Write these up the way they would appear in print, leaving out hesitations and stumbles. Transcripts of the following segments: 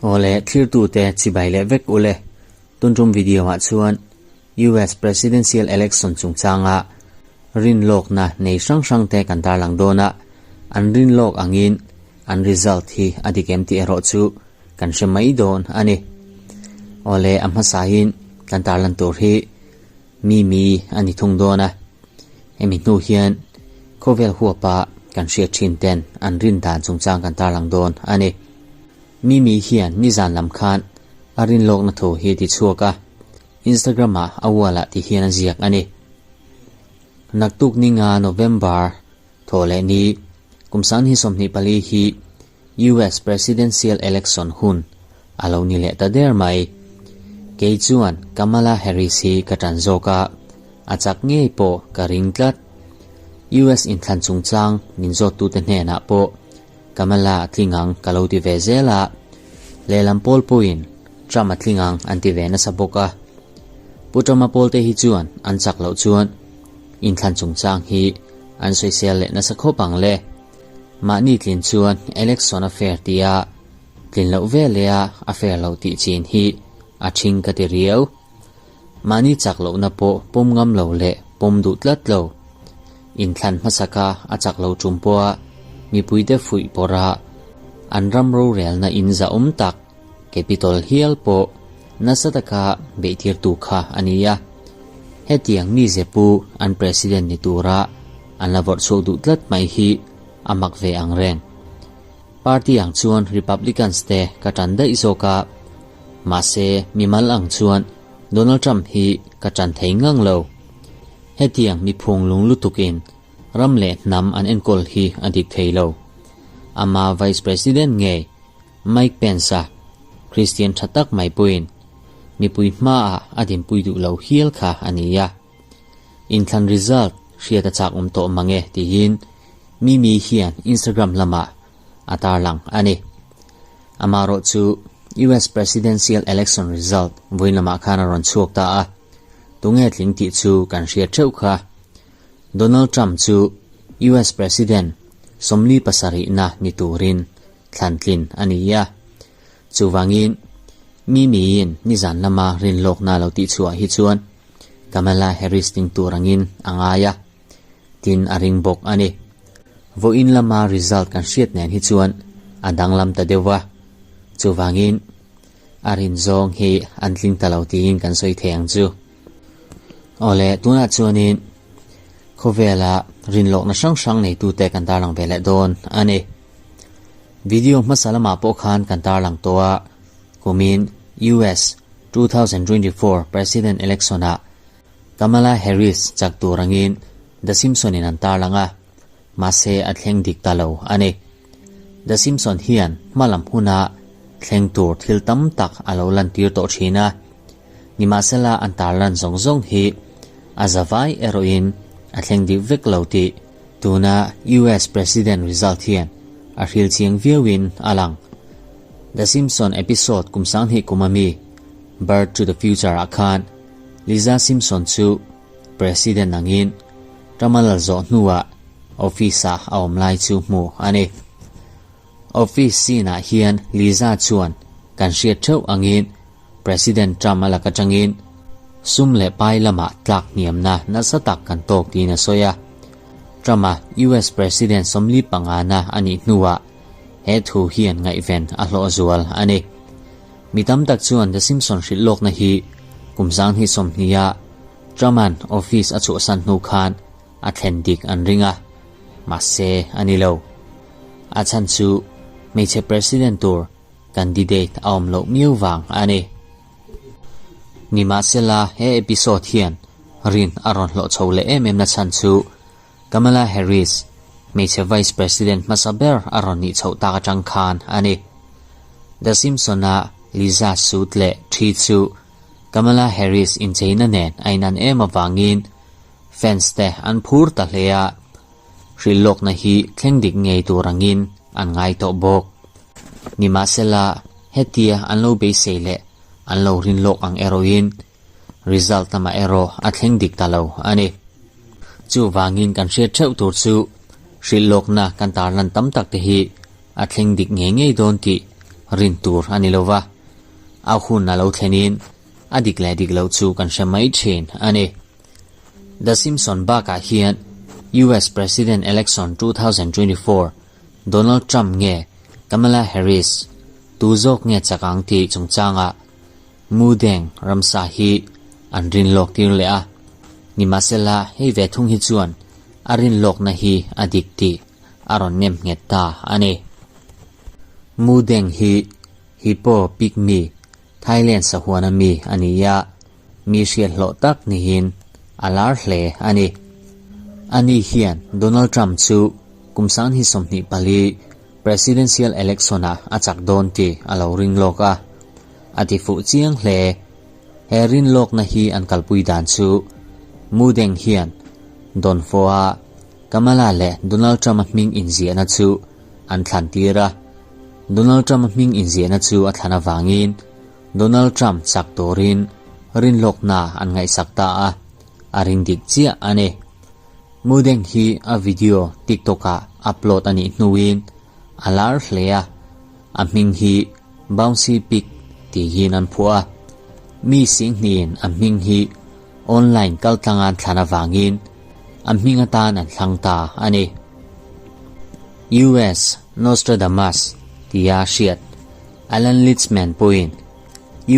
Awle thlirtute chibai leh vek ule. Tuntum video ah chuan US Presidential Election chungchanga rinlawkna nei hrang hrang te kan tarlang dawn a, an rinlawk angin an result hi a dik em tih erawh chu kan hre mai dawn a ni. Awle a hmasain kan tarlan tur hi Mimi a ni thung dawn a, hemi hnu hian khawvel huapa kan hriat thin ten an rin dan chungchang kan tarlang dawn a ni. Mimi hian nizan lam khan a rinlawkna thu hi ti chhuak a, Instagram ah a wall ah ti hian a ziak a ni. Naktuk ninga November thaw leh ni kum 2024 hi US Presidential Election hun a lo ni leh ta der mai. Kei chuan Kamala Harris hi ka tan zawk a, a chak ngei pawh ka ring tlat. US inthlan chungchang min zawttute hnenah pawh Kamala a tling ang ka lo ti ve zel a, lehlam pawl pawhin Trump a tling ang an ti ve nasa bawk a. Pu Trump-a pawlte hi chuan an chak loh chuan inthlan chungchang hi an sawisel leh nasa khawp ang le. Mahni tlin chuan election a fair tia tlin loh ve leh a a fair lo tih chin hi a ṭhing ka ti riau. Mahni chak lohna pawh pawm ngam lo leh pawm duh tlat lo. Inthlan hmasaka a chak lo ṭum pawha mipuite fuih pawrha an ram rorelna in zahawm tak Capitol hial pawh nasa taka beihtirtu kha a ni a. Hetiang mi zepu an President ni tura an la vawrh chhuak duh tlat mai hi a mak ve ang reng. Party ang chuan Republicans te ka tan daih zawk a, mahse mimal ang chuan Donald Trump hi ka tan thei ngang lo. Hetiang mi phunglung lutukin ram leh hnam an enkawl hi a dik thei lo. Ama Vice President ngei Mike Pence-a Kristian tha tak mai pawhin mipui hmaah a dinpui duh lo hial kha a ni a. Inthlan result hriat a chak awm tawh mang e tiin Mimi hian Instagram lamah a tarlang a ni. Amaherawh chu US Presidential Election result vawiin lamah khan a rawn chhuak ta a, tunge tling tih chu kan hriat theuh kha. Donald Trump chu US President 47na ni turin thlantlin a ni a. Chuvangin, Mimiin nizan lama rinlawkna lo tihchhuah hi chuan Kamala Harris ding tur angin a ngai a, tin a ring bawk a ni. Vawiin lama result kan hriat nen hi chuan a danglam ta deuh va, chuvangin a rin zawng hi an tling ta lo tiin kan sawi thei ang chu. Awle, tunah chuanin khawvela rinlawkna hrang hrang neitute kan tarlang ve leh dawn a ni. Video hmasa lamah pawh khan kan tarlang tawh a, kumin US 2024 President Election-ah Kamala Harris chak tur angin The Simpson in an tarlang a, mahse a thleng dik ta lo a ni. The Simpson hian hmalam huna thleng tur thil tam tak a lo lantir tawh thin a, nimahsela an tarlan zawng zawng hi a zavai erawhin a thleng dik vek lo tih Tuna US President result hian a hril chiang viauin a lang. The Simpson episode kum sanghnih kum ami Birth to the Future ah khan Lisa Simpson chu President angin ram a lal zawh hnuah office ah a awm lai chu hmuh a ni. Office scene ah hian Lisa chuan kan hriat theuh angin President Trump a lak atangin sum leh pai lamah tlak hniamna nasa tak kan tawk tiin a sawi a. Trump-a US President 45na a nih hnuah he thu hian ngaihven a hlawh zual a ni. Mi tam tak chuan The Simpson hrilh lawkna hi kum 2020-a Trump-a'n office a chhuahsan hnu khan a thlen dik an ring a, mahse a ni lo. A chhan chu hmeichhe President tur Candidate a awm loh miau vang a ni. Nimahsela he episode hian rin a rawn hlawh chho leh em em na chhan chu Kamala Harris, hmeichhe Vice President hmasa ber a rawn nih chhoh tak atang khan a ni. The Simpson-a Lisa suit leh thi chu Kamala Harris incheina nen a inan em avangin fans te an phur ta hle a, Hrilhlawkna hi thleng dik ngei tur angin an ngai tawh bawk. Nimahsela, hetia an lo beisei leh an lo rinlawk ang erawhin result lamah erawh a thleng dik ta lo a ni. Chuvangin kan hriat theuh tur chu. Hrilh lawkna kan tarlan tam tak te hi a thleng dik ngei ngei dawn tih rin tur a ni lo va, a hun a lo thlenin a dik leh dik loh chu kan hre mai thin a ni. The Simpson bakah hian US President Election 2024 Donald Trump nge Kamala Harris tu zawk nge chak ang tih chungchangah Mudeng ramsa hi an rin lawk tir leh a, nimahsela hei ve thung hi chuan a rin lawkna hi a dik tih a rawn nem nghet ta a ni. Mudeng hi Hippo Pygmy, Thailand sahuana mi a ni a, mi hriat hlawh tak niin a lar hle a ni. Ani hian Donald Trump chu kum 2024 Presidential Election-ah a chak dawn tih a lo ring lawk a, a ti fuh chiang hle. He rinlawkna hi an kalpui dan chu Mudeng hian Dawnfawha Kamala leh Donald Trump-a hming inziahna chu an thlan tir a. Donald Trump-a hming inziahna chu a thlan avangin Donald Trump chak turin rinlawkna an ngaihsak ta a, a ring dik chiah a ni. Mudeng hi a video TikTok-ah upload a nih hnuin a lar hle a, a hming hi Bouncy Pig tiin an phuah a. Mi singhniin a hming hi online kaltlanga an thlan avangin a hming atan an thlang ta a ni. US Nostradamus tia hriat Alan Litzman pawhin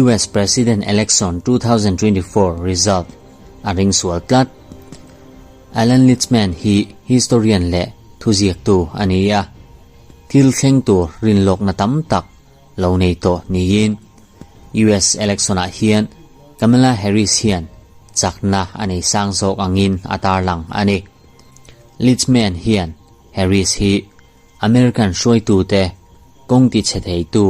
US President Election 2024 result a ring sual tlat. Alan Litzman hi historian leh thuziaktu a ni a, thil thleng tur rinlawkna tam tak lo nei tawh niin US election-ah hian Kamala Harris hian chakna a nei sang zawk angin a tarlang a ni. Litzman hian Harris hi American hruaitute kawng tichhe theitu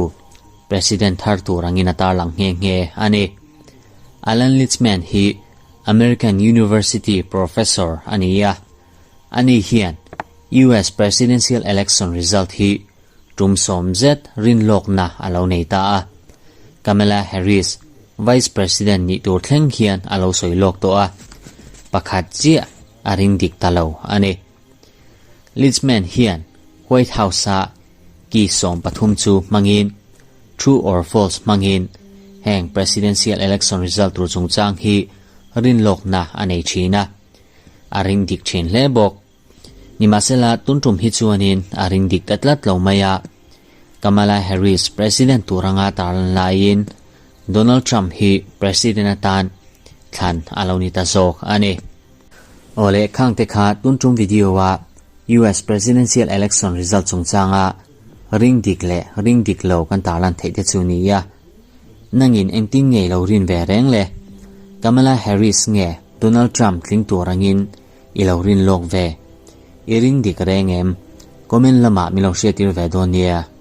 President thar tur angin a tarlang nghe nghe a ni. Alan Litzman hi American University Professor a ni a, ani hian US Presidential Election result hi tum sawm zet rinlawkna a lo nei ta a. Kamala Harris Vice President nih tur thleng hian a lo sawi lawk tawh a, pakhat chiah a ring dik ta lo a ni. Litzman hian White House-a key 13 chu hmangin True or False hmangin heng Presidential Election result tur chungchang hi rinlawkna a nei thin a, a ring dik thin hle bawk. Nimahsela, tun tum hi chuanin a ring dik ta tlat lo mai a, Kamala Harris President tur anga tarlan laiin Donald Trump hi President atan thlan a lo ni ta zawk a ni. Aw leh khangte kha tun tum video a US Presidential Election result chungchanga ring dik leh ring dik lo kan tarlan theih te chu ni a. Nangin engtin ngei lo rin ve reng le? Kamala Harris nge Donald Trump tling tur angin i lo rin lawk ve? I ring dik reng em? Comment lamah min lo hriattir ve dawn nia.